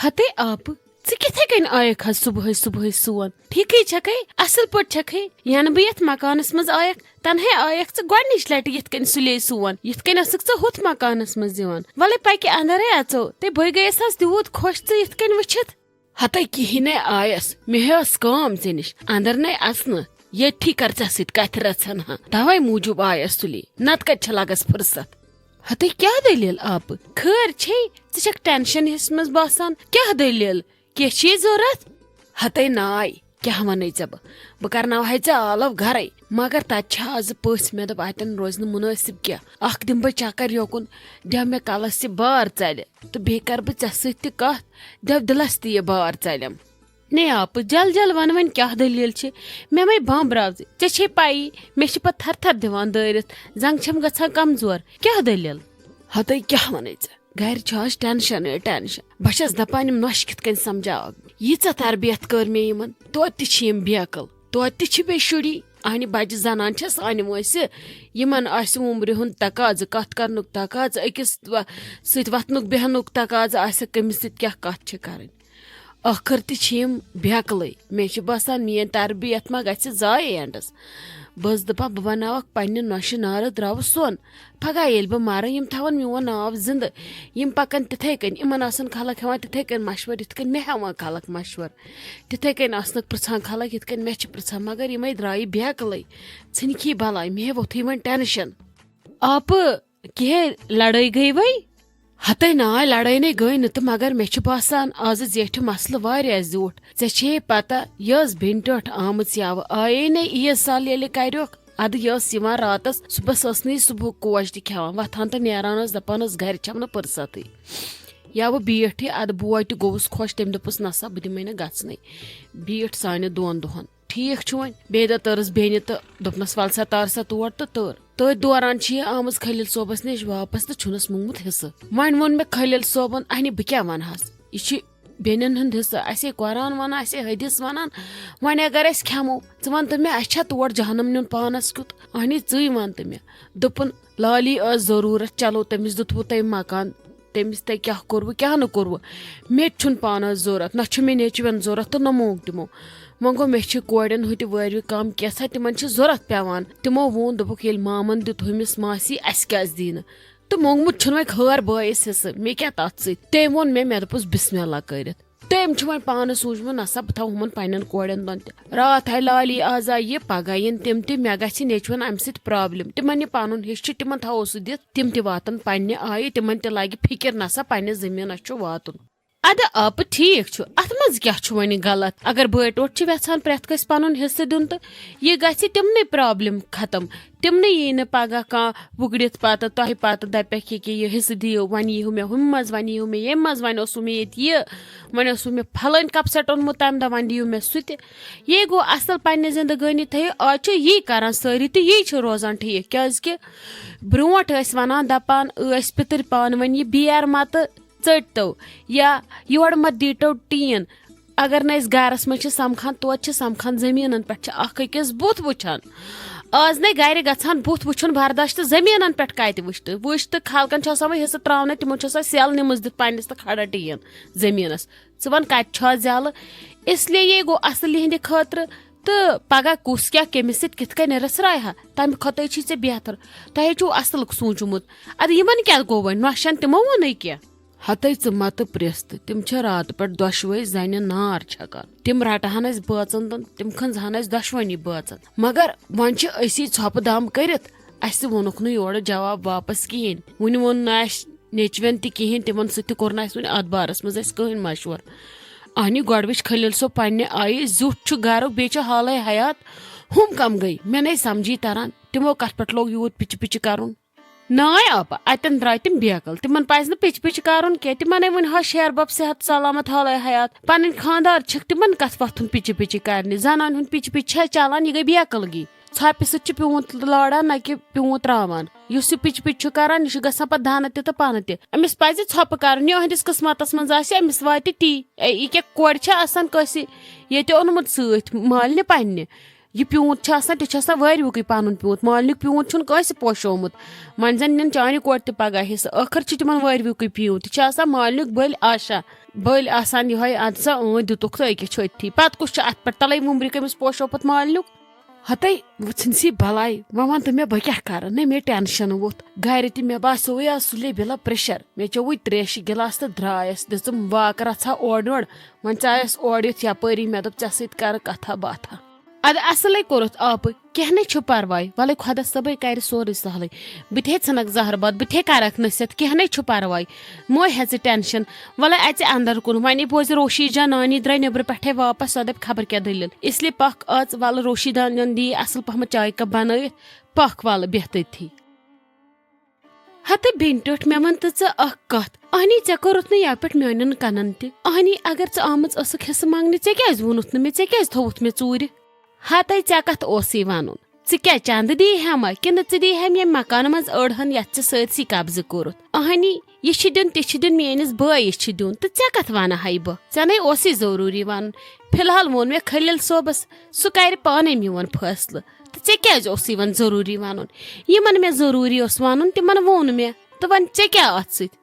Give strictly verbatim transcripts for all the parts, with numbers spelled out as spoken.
ہتے آپہٕ، ژٕ کِتھے کٔنۍ آیکھ حظ صبحٲے صبحٲے سون؟ ٹھیکھٕے چھکھے؟ اصل پٲٹھۍ چھکھے؟ ینہٕ بہٕ یتھ مکانس منٛز آیکھ، تنہے آیکھ ژٕ گۄڈنِچ لٹہِ یتھ کٔنۍ سُلے سون، یتھ کٔنۍ ٲسکھ ژٕ ہُتھ مکانس منٛز یوان۔ ولے پکہِ اندرے اژو، تہٕ بہٕ گٔیس حظ تیوٗت خۄش ژٕ یتھ کٔنۍ وٕچھِتھ۔ ہتے کِہیٖنۍ نے آیس، مےٚ ہے ٲس کٲم ژےٚ نِش، اندر نے اژنہٕ۔ ییٚتھی کر ژےٚ سۭتۍ کتھِ رژھن ہا، توے موٗجوٗب آیس سُلی، نتہٕ کتہِ چھےٚ لگس فرصت؟ ہتے کیٛاہ دٔلیٖل آپہٕ؟ خٲر چھے؟ ژٕ چھکھ ٹینشن ہِس منٛز باسان، کیٛاہ دٔلیٖل؟ کینٛہہ چھے ضروٗرت؟ ہتے ناے، کیٛاہ ونے ژےٚ بہٕ؟ بہٕ کرناوہے ژےٚ آلو گرے، مگر تتہِ چھِ آزٕ پٔژھۍ، مےٚ دوٚپ اتٮ۪ن روزِ نہٕ مُنٲسِب کینٛہہ۔ اکھ دِمہٕ بہٕ چکر یوکُن، دِیو مےٚ کلس یہِ بار ژلہِ، تہٕ بیٚیہِ کرٕ بہٕ ژےٚ سۭتۍ تہِ کتھ، دِیو دِلس تہِ یہِ بار ژلٮ۪م۔ نے آپہٕ، جل جل ون وۄنۍ کیٛاہ دٔلیٖل چھِ؟ مےٚ مَے بمب راوزِ، ژےٚ چھے پَیی، مےٚ چھِ پَتہٕ تھر تھر دِوان دٲرِتھ، زنٛگہٕ چھَم گژھان کمزور۔ کیٛاہ دٔلیٖل؟ ہتے کیٛاہ وَنے ژےٚ؟ گرِ چھُ آز ٹینشنٕے ٹینشن۔ بہٕ چھَس دَپان، یِم نۄشہِ کِتھ کٔنۍ سمجھاوَکھ بہٕ؟ ییٖژاہ تربیت کٔر مےٚ یِمن، توتہِ تہِ چھِ یِم بیقل، توتہِ تہِ چھِ بیٚیہِ شُری۔ اہنہِ بجہِ زنان چھےٚ سانہِ وٲنٛسہِ، یِمن آسہِ وُمبرِ ہُنٛد تقاضہٕ، کتھ کرنُک تقاضہٕ، أکِس و-، سۭتۍ وۄتھنُک بیہنُک تقاضہٕ آسہِ، کٔمِس سۭتۍ کیٛاہ کتھ چھِ کرٕنۍ۔ ٲخٕر تہِ چھِ یِم بیقلٕے۔ مےٚ چھِ باسان، میٛٲنۍ تربیت ما گژھِ ضایع اینڈس۔ بہٕ ٲسٕس دپان، بہٕ بناوکھ پننہِ نۄشہِ نارٕ درٛاوٕ سۄن۔ پگاہ ییٚلہِ بہٕ مرٕ، یِم تھاون میون ناو زندٕ۔ یِم پکن تِتھے کٔنۍ، یِمن آسن خلق ہٮ۪وان تِتھے کٔنۍ مشور، یِتھ کٔنۍ مےٚ ہٮ۪وان خلق مشور۔ تِتھے کٔنۍ آسنکھ پرژھان خلق، یِتھ کٔنۍ مےٚ چھِ پرژھان، مگر یِمے درٛایہِ بیقلٕے۔ ژھٕنکھی بلاے، مےٚ ووٚتھُے وۄنۍ ٹینشن۔ آپہٕ، کیٛاہ لڑٲے گٔیوے؟ ہتے ناے، لڑٲے نے گٔے نہٕ تہٕ، مگر مےٚ چھُ باسان، آزٕ زیٹھِ مسلہٕ واریاہ زیوٗٹھ۔ ژےٚ چھے پتہ، یہِ ٲس بیٚنہِ ٹٲٹھ آمٕژ یَوٕ، آیے نے عیٖد سال ییٚلہِ کریوکھ، ادٕ یہِ ٲس یِوان راتس، صُبحس ٲس نہٕ یہِ صُبحُک کوش تہِ کھٮ۪وان، وۄتھان تہٕ نیران ٲس، دپان ٲس، گرِ چھَم نہٕ پُرصتٕے۔ یَوٕ بیٖٹھ یہِ، ادٕ بوے تہِ گوٚوُس خۄش، تٔمۍ دوٚپُس، نسا، بہٕ دِمے نہٕ گژھنَے، بیٖٹھ سانہِ دۄن دۄہن۔ ٹھیٖک چھُ وۄنۍ۔ بیٚیہِ دۄہ تٔرٕس بیٚنہِ تہٕ دوٚپنَس، وَل سا، تار سا تور تہٕ تٔر۔ تٔتھۍ دوران چھِ یہِ آمٕژ خلیل صٲبَس نِش واپَس تہٕ چھُنَس موٚنگمُت حِصہٕ۔ وۄنۍ ووٚن مےٚ خلیل صٲبَن، اَہنہِ، بہٕ کیٛاہ وَنہَس؟ یہِ چھِ بیٚنٮ۪ن ہُنٛد حِصہٕ، اَسے قرآن وَنان، اَسے حدیث وَنان۔ وۄنۍ اگر أسۍ کھٮ۪مو، ژٕ وَن تہٕ مےٚ، اَسہِ چھا تور جہنم نیُن پانَس کیُتھ؟ اَہنہِ، ژٕے وَن تہٕ مےٚ۔ دوٚپُن، لالی ٲس ضروٗرت، چلو، تٔمِس دیُتوُ تۄہہِ مکان، تٔمِس تۄہہِ کیٛاہ کوٚروُ، کیٛاہ نہٕ کوٚروُ، مےٚ تہِ چھُنہٕ پانَس ضوٚرَتھ، نہ چھُ مےٚ نیٚچوٮ۪ن ضوٚرَتھ تہٕ نہ موٚنگ تِمو۔ وۄنۍ گوٚو، مےٚ چھِ کورٮ۪ن ہُتہِ وٲروِ کَم کینٛژھا، تِمَن چھِ ضوٚرَتھ پٮ۪وان۔ تِمو ووٚن، دوٚپُکھ، ییٚلہِ مامَن دیُت ہُمِس ماسی، اَسہِ کیٛازِ دی نہٕ؟ تہٕ موٚنگمُت چھُنہٕ وۄنۍ خٲر بٲیِس حِصہٕ، مےٚ کیٛاہ تَتھ سۭتۍ؟ تٔمۍ ووٚن مےٚ، مےٚ دوٚپُس، بِسمِ اللہ کٔرِتھ۔ تٔمۍ چھُ وۄنۍ پانَس سوٗنٛچمُت، نہ سا، بہٕ تھاوٕ ہُمَن پنٛنٮ۪ن کورٮ۪ن دۄن تہِ۔ راتھ آے لالی، آز آے یہِ، پگاہ یِن تِم تہِ، مےٚ گژھِ نیٚچوٮ۪ن اَمہِ سۭتۍ پرٛابلِم۔ تِمَن یہِ پَنُن حِصہٕ چھُ، تِمَن تھاوو سُہ دِتھ، تِم تہِ واتَن پنٛنہِ آیہِ، تِمَن تہِ لَگہِ فِکِر، نہ سا، پنٛنِس زٔمیٖنَس چھُ واتُن۔ اَدٕ آپہٕ، ٹھیٖک چھُ، اَتھ منٛز کیٛاہ چھُ وۄنۍ غلط؟ اگر بٲے ٹوٹھ چھِ یَژھان پرٛٮ۪تھ کٲنٛسہِ پَنُن حِصہٕ دیُن، تہٕ یہِ گژھِ تِمنٕے پرٛابلِم ختم۔ تِمنٕے یی نہٕ پگاہ کانٛہہ وُگڑِتھ پتہٕ، تۄہہِ پتہٕ دپٮ۪کھ یہِ کہِ یہِ حصہٕ دِیِو، وۄنۍ ییٖہِو مےٚ ہُمہِ منٛز، وۄنۍ ییٖہِو مےٚ ییٚمہِ منٛز، وۄنۍ اوسوُ مےٚ ییٚتہِ یہِ، وۄنۍ اوسوُ مےٚ پھلٲنۍ کپ سیٹ اوٚنمُت تمہِ دۄہ، وۄنۍ دِیِو مےٚ سُہ تہِ۔ یے گوٚو اصل پننہِ زندگٲنی، تھٲیِو۔ آز چھِ یی کران سٲری تہٕ یی چھِ روزان ٹھیٖک، کیازِ کہِ برونٛٹھ ٲسۍ ونان، دپان ٲسۍ پِتٕرۍ پانہٕ ؤنۍ، یہِ بیر متہٕ ژٔٹۍ تو، یا یورٕ مت دیٖتو ٹیٖن۔ اگر نہٕ أسۍ گرس منٛز چھِ سمکھان، توتہِ چھِ سمکھان زٔمیٖنن پٮ۪ٹھ، چھِ اکھ أکِس بُتھ وٕچھان۔ آز نے گرِ گژھان بُتھ وٕچھُن برداشت، تہٕ زٔمیٖنن پٮ۪ٹھ کتہِ وٕچھ تہٕ وٕچھ تہٕ خلقن چھُ آسان وۄنۍ حصہٕ تراونَے، تِمن چھُ آسان سیل نِمٕژ دِتھ پننِس تہٕ کھڑا ٹیٖن زٔمیٖنس۔ ژٕ وَن، کتہِ چھُ آز زیلہٕ؟ اس لیے یے گوٚو اصل یِہنٛدِ خٲطرٕ۔ تہٕ پگاہ کُس کیٛاہ کٔمِس سۭتۍ کِتھ کٔنۍ رٔژھراے ہا، تمہِ کھۄتہٕ چھُے ژےٚ بہتر۔ تۄہہِ چھُو اصلُک سوٗنٛچمُت۔ ادٕ یِمن کیٛاہ گوٚو وۄنۍ؟ نۄشن تِمو ووٚنُے کینٛہہ؟ ہتے ژٕ متہٕ پرٛژھ تہٕ، تِم چھِ راتہٕ پٮ۪ٹھ دۄشوے زنہِ نار چھکان۔ تِم رٹہٕ ہن اسہِ بٲژن تہٕ تِم کھنٛزٕ ہن اسہِ دۄشوٕنی بٲژن۔ مگر وۄنۍ چھِ أسی ژھۄپہٕ دام کٔرِتھ، اسہِ ووٚنُکھ نہٕ یورٕ جواب واپس کِہینۍ۔ وُنہِ ووٚن نہٕ اسہِ نیٚچوٮ۪ن تہِ کِہینۍ، تِمن سۭتۍ تہِ کوٚر نہٕ اسہِ وُنہِ اتھ بارس منٛز اسہِ کٕہٕنۍ مشورٕ۔ اہنی گۄڈٕ وٕچھ خلیل صٲب پننہِ آیہِ، زیُٹھ چھُ گرُک، بیٚیہِ چھُ حالے حیات۔ ہُم کم گٔے؟ مےٚ نے سمجھی تران، تِمو کتھ پٮ۪ٹھ لوگ یوٗت پِچہِ پِچہِ کرُن۔ ناے آپا، اتٮ۪ن درٛاے تِم بیقل۔ تِمن پزِ نہٕ پِچ پِچ کرُن کینٛہہ۔ تِمنے وُنہِ ہا شیر بب صحت سلامت حالے حیات۔ پنٕنۍ خاندار چھِکھ، تِمن کتھ وۄتھُن پِچ پِچ کرنہِ؟ زنانہِ ہُنٛد پِچ پِچ چھا چلان؟ یہِ گٔے بیقلگی۔ ژھۄپہِ سۭتۍ چھِ پیوٗنت لاران، نہ کہِ پیوٗنت راوان۔ یُس یہِ پِچ پِچ چھُ کران، یہِ چھُ گژھان پتہٕ دنہٕ تہِ تہٕ پنہٕ تہِ۔ أمِس پزِ ژھۄپہٕ کرُن، یِہنٛدِس قٕسمتس منٛز آسہِ، أمِس واتہِ تی۔ اے، یہِ کیٛاہ کورِ چھا آسان کٲنٛسہِ ییٚتہِ اوٚنمُت سۭتۍ، مالنہِ پننہِ؟ یہِ پیوٗنت چھُ آسان، تہِ چھُ آسان وٲروِکُے پنُن پیوٗنت، مالنیُک پیوٗنت چھُنہٕ کٲنٛسہِ پوشومُت۔ وۄنۍ زن نِن چانہِ کورِ تہِ پگاہ حصہٕ، ٲخر چھُ تِمن وٲروِکُے پیوٗنت، تہِ چھُ آسان مالنیُک بٔلۍ آشا، بٔلۍ آسان یِہوٚے، اَدٕ سا، اۭں، دِتُکھ تہٕ أکیٛاہ چھُ أتھی۔ پتہٕ کُس چھُ اتھ پٮ۪ٹھ؟ تَلَے وُمبرِ کٔمِس پوشو پتہٕ مالنیُک؟ ہتے وٕژھِن سی بلاے، وۄنۍ وَن تہٕ مےٚ، بہٕ کیٛاہ کَرٕ؟ نہ مےٚ ٹٮ۪نشَن ووٚتھ، گَرِ تہِ مےٚ باسیووُے آز سُلے بِلا پرٛیشَر۔ مےٚ چیوٚوُے ترٛیشہِ گِلاس تہٕ درٛایَس، دِژٕم واک رَژھا اورٕ یورٕ۔ وۄنۍ ژایَس اورٕ یِتھ یَپٲری، مےٚ دوٚپ، "ژےٚ سۭتۍ کَرٕ کَتھا باتھا۔" اَدٕ اَصٕلَے کوٚرُتھ آپہٕ، کینٛہہ نَے چھُ پَرواے، وَلَے خۄدا صٲبَے کَرِ سورُے سَہلٕے۔ بہٕ تہِ ہے ژھٕنَکھ زَہر بَتھ، بہٕ تہِ ہے کَرَکھ نٔصیحت، کینٛہہ نَے چھُ پَرواے۔ مہٕ ہے ژٕ ٹٮ۪نشَن، وَلَے اَژِ اَندَر کُن، وۄنۍ بوزِ روشی جان، نانی درٛاے نیٚبرٕ پٮ۪ٹھَے واپَس، سۄ دَپہِ خبر کیٛاہ دٔلیٖل۔ اِسلیے پَکھ اَژ، وَلہٕ روشی جانَن دِیہِ اَصٕل پَہمَتھ چایہِ کَپ بَنٲوِتھ، پَکھ وَلہٕ بیٚہہ تٔتھی۔ ہتہٕ بیٚنہِ ٹٲٹھۍ، مےٚ وَن تہٕ ژٕ اَکھ کَتھ، اَہنی ژےٚ کوٚرُتھ نہٕ یَپٲرۍ میٛانٮ۪ن کَنَن تہِ؟ اَہنی اگر ژٕ آمٕژ ٲسٕکھ حصہٕ منٛگنہِ، ژےٚ کیٛازِ ووٚنُتھ نہٕ مےٚ؟ ژےٚ کیٛازِ تھوٚوُتھ مےٚ ژوٗرِ؟ ہتے ژےٚ کتھ اوسُے ونُن؟ ژٕ کیٛاہ چندٕ دِیہِ ہا ما، کِنہٕ ژٕ دِیہِ ہا ییٚمہِ مکانہٕ منٛز أڑ ہن یتھ ژےٚ سٲرسٕے قبضہٕ کوٚرُتھ؟ اہنی، یہِ چھُ دیُن، تہِ چھُ دیُن، میٲنِس بٲیِس چھُ دیُن، تہٕ ژےٚ کتھ ونہٕ ہاے بہٕ؟ ژےٚ نے اوسُے ضروٗری ونُن۔ فی الحال ووٚن مےٚ خلیل صٲبس، سُہ کرِ پانے میون فٲصلہٕ۔ تہٕ ژےٚ کیٛازِ اوسُے وۄنۍ ضروٗری ونُن؟ یِمن مےٚ ضروٗری اوس ونُن، تِمن ووٚن مےٚ۔ تہٕ وۄنۍ ژےٚ کیٛاہ اتھ سۭتۍ؟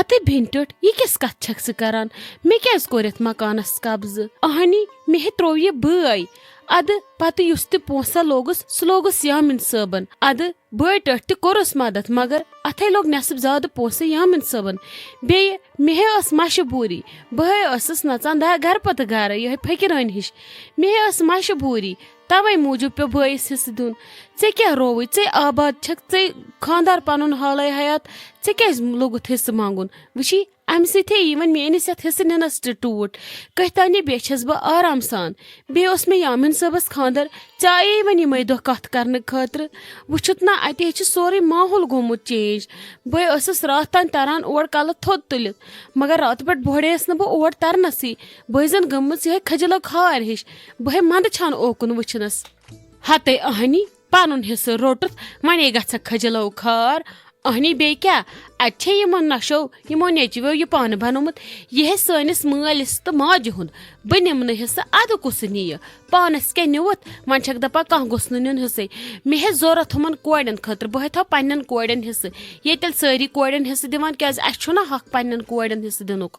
ہتے بیٚنہِ ٹٲٹھۍ، یہِ کِژھ کتھ چھکھ ژٕ کران؟ مےٚ کیٛازِ کوٚر یتھ مکانس قبضہٕ؟ اہنی، مےٚ ہے تروو یہِ بٲے۔ ادٕ پتہٕ یُس تہِ پونسہ لوگُس، سُہ لوگُس یامین صٲبن۔ ادٕ بٲے ٹٲٹھۍ تہِ کوٚرُس مدد، مگر اتھے لوگ نٮ۪صٕب زیادٕ پونسہٕ یامین صٲبن۔ بیٚیہِ مےٚ ہے ٲس مجبوٗری، بہٕ ہے ٲسٕس نژان دا-، گرٕ پتہٕ گرٕ، یِہے فقیرٲنۍ ہِش۔ مےٚ ہے ٲس مجبوٗری، توے موٗجوٗب پیوٚو بٲیِس حصہٕ دیُن۔ ژےٚ کیٛاہ رووُے؟ ژے آباد چھکھ، ژے خاندار پنُن حالے حیات، ژےٚ کیٛازِ لوٚگُتھ حصہٕ منٛگُن؟ وٕچھی، امہِ سۭتۍ ہے یی وۄنۍ میٲنِس یتھ حصہٕ نِنس تہِ ٹوٗٹھ۔ کٔہۍ تانۍ بیٚیہِ چھس بہٕ آرام سان۔ بیٚیہِ اوس مےٚ یامین صٲبس خاندر، ژےٚ آیے وۄنۍ یِمے دۄہ کتھ کرنہٕ خٲطرٕ۔ وٕچھُتھ نا، اتہِ ہے چھُ سورُے ماحول گوٚمُت چینج۔ بہٕ ٲسٕس راتھ تام تران اور کلہٕ تھوٚد تُلِتھ، مگر راتہٕ پٮ۪ٹھ بۄڑییس نہٕ بہٕ اور ترنسٕے۔ بہٕ ٲسٕس زن گٔمٕژ یِہے کھجلو کھار ہِش۔ بہٕ ہے منٛدٕ چھان اوکُن وٕچھنس۔ ہتے اہنی، پنُن حصہٕ روٚٹُتھ، وۄنۍ گژھکھ کھجلو کھار۔ اہنی، بیٚیہِ کیٛاہ؟ اتہِ چھے یِمن نشو، یِمو نیٚچویو یہِ پانہٕ بنومُت۔ یہِ ہے سٲنِس مٲلِس تہٕ ماجہِ ہُنٛد۔ بہٕ نِمہٕ نہٕ حصہٕ، ادٕ کُس نِیہِ؟ پانس کیٛاہ نیوٗتھ؟ وۄنۍ چھکھ دپان کانٛہہ گوٚژھ نہٕ نیُن حصے۔ مےٚ ہے ضروٗرت ہُمن کورٮ۪ن خٲطرٕ، بہٕ ہے تھاوٕ پننٮ۪ن کورٮ۪ن حصہٕ۔ ییٚتہِ تیٚلہِ سٲری کورٮ۪ن حصہٕ دِوان، کیٛازِ اسہِ چھُنہ حق پننٮ۪ن کورٮ۪ن حصہٕ دِنُک؟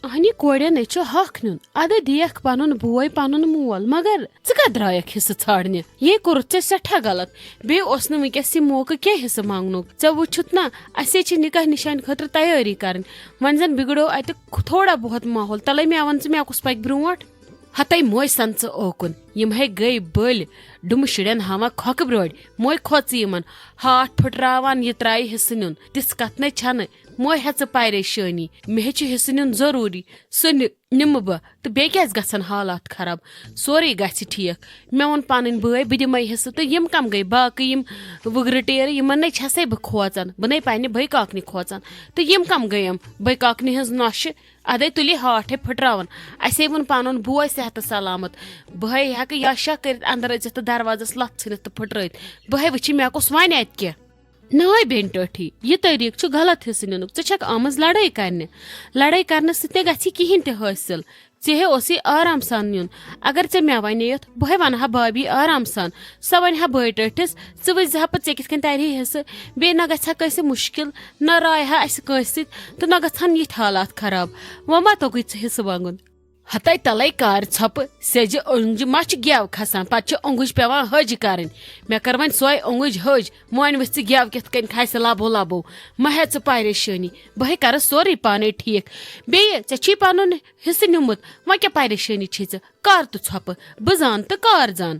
اہنی، کورٮ۪ن ہے چھُ حق نیُن۔ ادٕ دیکھ پنُن بوے، پنُن مول، مگر ژٕ کتھ درایکھ حصہٕ ژھانڈنہِ؟ یے کوٚرُتھ ژےٚ سٮ۪ٹھاہ غلط۔ بیٚیہِ اوس نہٕ وٕنکیٚس یہِ موقعہٕ کینٛہہ حصہٕ منٛگنُک۔ ژےٚ وٕچھُتھ نا، اسے چھِ نکاح نشانہِ خٲطرٕ تیٲری کرٕنۍ۔ وۄنۍ زن بگڑو اتہِ تھوڑا بہت ماحول۔ تلے مےٚ ون ژٕ، مےٚ کُس پکہِ برونٛٹھ؟ ہتے موے سن ژٕ اوکُن، یِم ہے گٔے بٔلۍ، ڈُمہٕ شُرٮ۪ن ہاوان کھۄکہٕ برٛوڈۍ۔ موے کھوژ یِمن، ہاٹھ پھٕٹراوان یہِ ترایہِ حصہٕ نیُن۔ تِژھ کتھ نے چھنہٕ۔ موے ہیٚژٕ پریشٲنی، مےٚ ہے چھُ حصہٕ نیُن ضروٗری۔ سُہ نہِ-، نِمہٕ بہٕ، تہٕ بیٚیہِ کیٛازِ گژھن حالات خراب؟ سورُے گژھِ ٹھیٖک۔ مےٚ ووٚن پنٕنۍ بٲے، بہٕ دِمے حصہٕ، تہٕ یِم کم گٔے؟ باقٕے یِم وُگرٕ ٹیرٕ، یِمن نے چھسے بہٕ کھوژان۔ بہٕ نے پننہِ بٲے کاکنہِ کھوژان۔ تہٕ یِم کم گٔیم بٲے کاکنہِ ہٕنٛز نۄشہِ؟ ادے تُلہِ ہاٹھے پھٕٹراوان۔ اسے ووٚن پنُن بوے صحت سلامت۔ بہٕ ہے ہیٚکہٕ یا شاہ کٔرِتھ اندر أژِتھ تہٕ دروازس لتھ ژھٕنِتھ تہٕ پھٕٹرٲوِتھ۔ بہٕ ہے وٕچھِ مےٚ کُس ونہِ اتہِ کیٛاہ۔ ناے بیٚنہِ ٹٲٹھی، یہِ طریٖقہٕ چھُ غلط حصہٕ نِنُک۔ ژٕ چھکھ آمٕژ لڑٲے کرنہِ۔ لڑٲے کرنہٕ سۭتۍ نہٕ گژھِ کِہینۍ تہِ حٲصِل۔ ژےٚ ہے اوسُے آرام سان نیُن۔ اگر ژےٚ مےٚ ونییتھ، بہٕ ہے ونہٕ ہا بھابھی آرام سان۔ سۄ ونہِ ہا بٲے ٹٲٹھِس، ژٕ وٕچھزِ ہا پتہٕ ژےٚ کِتھ کٔنۍ ترِ ہے حصہٕ۔ بیٚیہِ نہ گژھِ ہا کٲنٛسہِ مُشکِل، نہ راے ہا اسہِ کٲنٛسہِ سۭتۍ، تہٕ نہ گژھن یِتھۍ حالات خراب۔ وۄنۍ ما توٚگُے ژےٚ حصہٕ منٛگُن؟ ہتے تلے کارِ ژھۄپہٕ سیٚزِ اونٛگجہِ ما چھِ گٮ۪و کھسان، پتہٕ چھِ اونٛگُج پٮ۪وان حٲجہِ کرٕنۍ۔ مےٚ کٔر وۄنۍ سۄے اونٛگُج حٲج، وۄنۍ وٕچھ ژٕ گٮ۪و کِتھ کٔنۍ کھسہِ لبو لبو۔ مہ ہےٚ ژٕ پریشٲنی، بہٕ ہے کرٕ سورُے پانے ٹھیٖک۔ بیٚیہِ ژےٚ چھی پنُن حصہٕ نیوٗمُت، وۄنۍ کیٛاہ پریشٲنی چھے ژےٚ؟ کر تہٕ ژھۄپہٕ، بہٕ زان تہٕ کار زان۔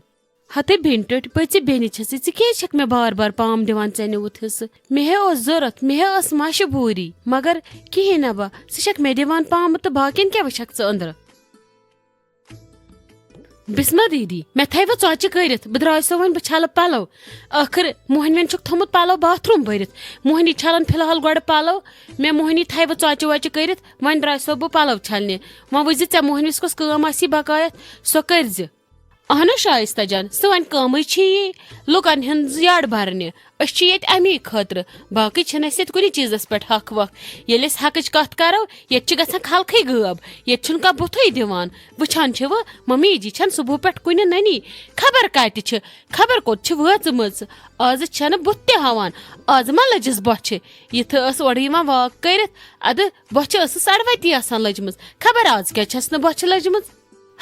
ہتے بیٚنہِ ٹٲٹھۍ، پٔژِ بیٚنہِ چھسے، ژٕ کیٛازِ چھکھ مےٚ بار بار پام دِوان ژےٚ نیوٗتھ حصہٕ؟ مےٚ ہے اوس ضروٗرت، مےٚ ہے ٲس مجبوٗری، مگر کِہیٖنۍ نہ با، ژٕ چھکھ مےٚ دِوان پامہٕ تہٕ باقین کیٛاہ وٕچھکھ ژٕ أنٛدرٕ؟ بسمہ دیدی، مےٚ تھٲیوٕ ژۄچہِ کٔرِتھ، بہٕ درٛاے سو وۄنۍ، بہٕ چھلہٕ پلو۔ ٲخٕر موہنوٮ۪ن چھُکھ تھوٚمُت پلو باتھ روٗم بٔرِتھ۔ موہنی چھلن فی الحال گۄڈٕ پلو، مےٚ موہنی تھٲیوٕ ژۄچہِ وۄچہِ کٔرِتھ، وۄنۍ درٛاے سو بہٕ پلو چھلنہِ۔ وۄنۍ وٕچھ زِ ژےٚ موہنوِس کۄس کٲم آسی بقایت، سۄ کٔرۍ زِ۔ اہن حظ شائستہ جان، سٲنۍ کٲمٕے چھِ یی لُکن ہٕنٛز یٔڈ بھرنہِ۔ أسۍ چھِ ییٚتہِ اَمی خٲطرٕ، باقٕے چھِنہٕ اَسہِ ییٚتہِ کُنہِ چیٖزس پٮ۪ٹھ حق وق۔ ییٚلہِ أسۍ حقٕچ کتھ کرو، ییٚتہِ چھِ گژھان خلقٕے غٲب، ییٚتہِ چھُنہٕ کانٛہہ بُتھٕے دِوان۔ وٕچھان چھِوٕ، ممی جی چھَنہٕ صبحہٕ پٮ۪ٹھ کُنہِ نٔنی، خبر کتہِ چھِ، خبر کوٚت چھِ وٲژمٕژ۔ آزٕ چھَنہٕ بُتھ تہِ ہاوان، آزٕ ما لٔجِس بۄچھِ؟ یِتھٕ ٲس اورٕ یِوان واک کٔرِتھ، ادٕ بۄچھِ ٲسٕس اڑوتی آسان لٔجمٕژ، خبر آز کیٛاہ چھَس نہٕ بۄچھِ لٔجمٕژ۔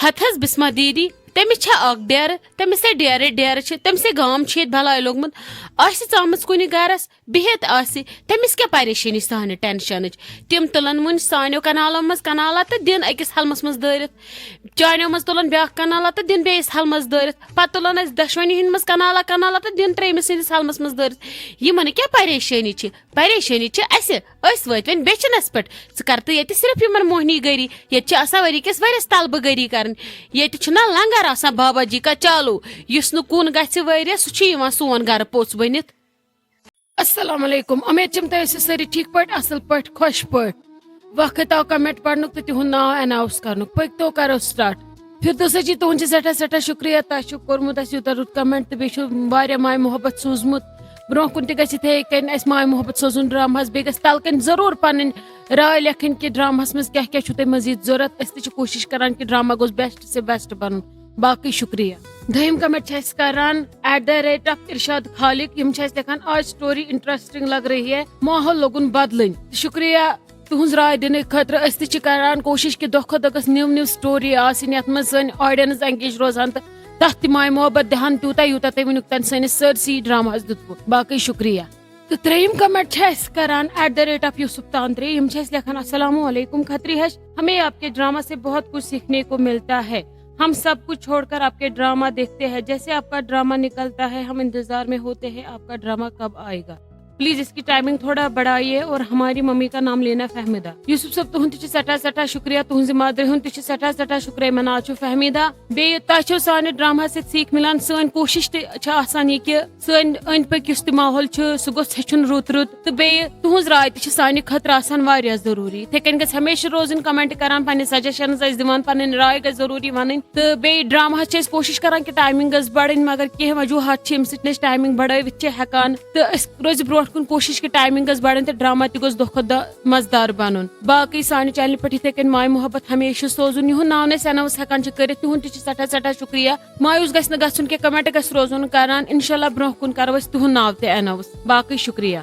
ہتہٕ حظ بسمہ دیدی، تٔمِس چھےٚ اکھ ڈیرٕ، تٔمِس ہے ڈیرٕ ڈیرٕ چھِ، تٔمِس ہے گام چھُ ییٚتہِ بلاے لوٚگمُت۔ آسہِ ژامٕژ کُنہِ گرس، بِہِتھ آسہِ، تٔمِس کیٛاہ پریشٲنی سانہِ ٹینشنٕچ؟ تِم تُلن وُنہِ سانیو کنالو منٛز کنالا تہٕ دِن أکِس حلمس منٛز دٲرِتھ، چانیو منٛز تُلن بیٛاکھ کنالا تہٕ دِن بیٚیِس حلمس دٲرِتھ، پتہٕ تُلن أسۍ دۄشوٕنی ہٕنٛدِ منٛز کنالا کنالا تہٕ دِن ترٛیٚیمِس ہٕنٛدِس حلمس منٛز دٲرِتھ۔ یِمن کیٛاہ پریشٲنی چھِ؟ پریشٲنی چھِ اسہِ، أسۍ وٲتۍ وۄنۍ بیچھنس پٮ۪ٹھ۔ ژٕ کر تہٕ ییٚتہِ صرف یِمن موہنی گٔری، ییٚتہِ چھِ آسان ؤری کِس ؤرِیس طلبہٕ گٔری کرٕنۍ۔ ییٚتہِ چھُنہ لنگر آسان بابا جی کا چالو، یُس نہٕ کُن گژھِ ؤرِیس، سُہ چھُ یِوان سون گرٕ پوٚژھ بٔنِتھ۔ السلام علیکم، امید چھم تُہۍ ٲسِو سٲری ٹھیٖک پٲٹھۍ، اصل پٲٹھۍ، خۄش پٲٹھۍ۔ وقت آو کمنٹ پرنُک تہٕ تِہُنٛد ناو اناؤنس کرنُک۔ پٔکۍ تو کرو سٹارٹ۔ فردوسہ جی، تُہُنٛد چھُ سٮ۪ٹھاہ سٮ۪ٹھاہ شُکریہ، تۄہہِ چھُو کوٚرمُت اَسہِ یوٗتاہ رُت کمنٹ تہٕ بیٚیہِ چھُو واریاہ ماے محبت سوٗزمُت۔ برونٛہہ کُن تہِ گژھِ یِتھَے کٔنۍ اَسہِ ماے محبت سوزُن ڈراماہَس، بیٚیہِ گژھِ تَلہٕ کَنۍ ضروٗر پَنٕنۍ راے لیکھٕنۍ کہِ ڈراماہَس منٛز کیٛاہ کیٛاہ چھُو تۄہہِ مٔزیٖد ضوٚرَتھ۔ أسۍ تہِ چھِ کوٗشِش کَران کہِ ڈراما گوٚژھ بیسٹ سے بیسٹ بَنُن۔ باقٕے شُکریہ۔ دوٚیِم کمنٹ چھِ اَسہِ کَران ایٹ دا ریٹ آف ارشاد خالق، یِم چھِ اَسہِ لیکھان، آج سٹوری انٹرسٹنگ لگ رہی ہے، ماحول لوگُن بدلٕنۍ۔ شُکریہ تُہٕنٛز راے دِنہٕ خٲطرٕ۔ أسۍ تہِ چھِ کران کوٗشِش کہِ دۄہ کھۄتہٕ دۄہ گٔژھ نِو نِو سٹوری آسٕنۍ، یَتھ منٛز سٲنۍ آڈینس انگیج روزان تہٕ تَتھ تہِ ماے محبت دِہَن، تیوٗتاہ یوٗتاہ تُہۍ وٕنیُک تام سٲنِس سٲرسٕے ڈراماہَس دیُتوُ۔ باقٕے شُکریہ۔ تہٕ ترٛیٚیِم کمنٹ چھِ اَسہِ کران at the rate of Yusuf Tantray. یِم چھِ اَسہِ لیکھان، السلام علیکم کھتری ہش، ہمیں آپ کے ڈرامہ سے بہت کچھ سیکھنے کو ملتا ہے۔ ہم سب کچھ چھوڑ کر آپ کے ڈرامہ دیکھتے ہیں۔ جیسے آپ کا ڈرامہ نکلتا ہے، ہم انتظار میں ہوتے ہیں آپ کا ڈرامہ کب آئے گا۔ پلیز اس کی ٹائمنگ تھوڑا بڑھائیے اور ہماری ممی کا نام لینا فہمیدہ۔ یوسف صٲب، تُہُنٛد تہِ چھُ سٮ۪ٹھاہ سٮ۪ٹھاہ شُکریہ، تُہٕنٛزِ مدرِ ہُنٛد تہِ چھُ سٮ۪ٹھاہ سٮ۪ٹھاہ شُکریہ۔ مےٚ ناو چھُ فہمیدہ۔ بیٚیہِ تۄہہِ چھو سانہِ ڈراماہَس سۭتۍ سیٖکھ مِلان۔ سٲنۍ کوٗشِش تہِ چھِ آسان یہِ کہِ سٲنۍ أنٛدۍ پٔکۍ یُس تہِ ماحول چھُ، سُہ گوٚژھ ہیٚچھُن رُت رُت۔ تہٕ بیٚیہِ تُہٕنٛز راے تہِ چھِ سانہِ خٲطرٕ آسان واریاہ ضروٗری۔ یِتھَے کٔنۍ گژھِ ہمیشہِ روزٕنۍ کمنٹ کران، پنٕنۍ سجیشنز اَسہِ دِوان، پنٕنۍ راے گژھِ ضروٗری ونٕنۍ۔ تہٕ بیٚیہِ ڈراماہس چھِ أسۍ کوٗشِش کران کہِ ٹایمنگ گٔژھ بڑٕنۍ، مگر کینٛہہ وجوہات چھِ، ییٚمہِ سۭتۍ نہٕ أسۍ ٹایمنگ بڑٲوِتھ چھِ ہٮ۪کان۔ تہٕ أسۍ روزِ برونٛٹھ کُن کوٗشِش کہِ ٹایمنگ گٔژھ بڑٕنۍ تہٕ ڈراما تہِ گوٚژھ دۄہ کھۄتہٕ دۄہ مزٕدار بنُن۔ باقٕے سانہِ چینلہِ پٮ۪ٹھ یِتھَے کٔنۍ ماے محبت ہمیشہِ سوزُن۔ یِہُنٛد ناو نہٕ أسۍ اناؤنس ہٮ۪کان چھِ کٔرِتھ، تِہُنٛد تہِ چھِ سٮ۪ٹھاہ سٮ۪ٹھاہ شُکریہ۔ مایوٗس گژھِ نہٕ گژھُن کینٛہہ، کمنٹ گژھِ روزُن کران۔ انشاءاللہ برونٛہہ کُن کرو أسۍ تِہُنٛد ناو تہِ اناؤنس۔ باقٕے شُکریہ۔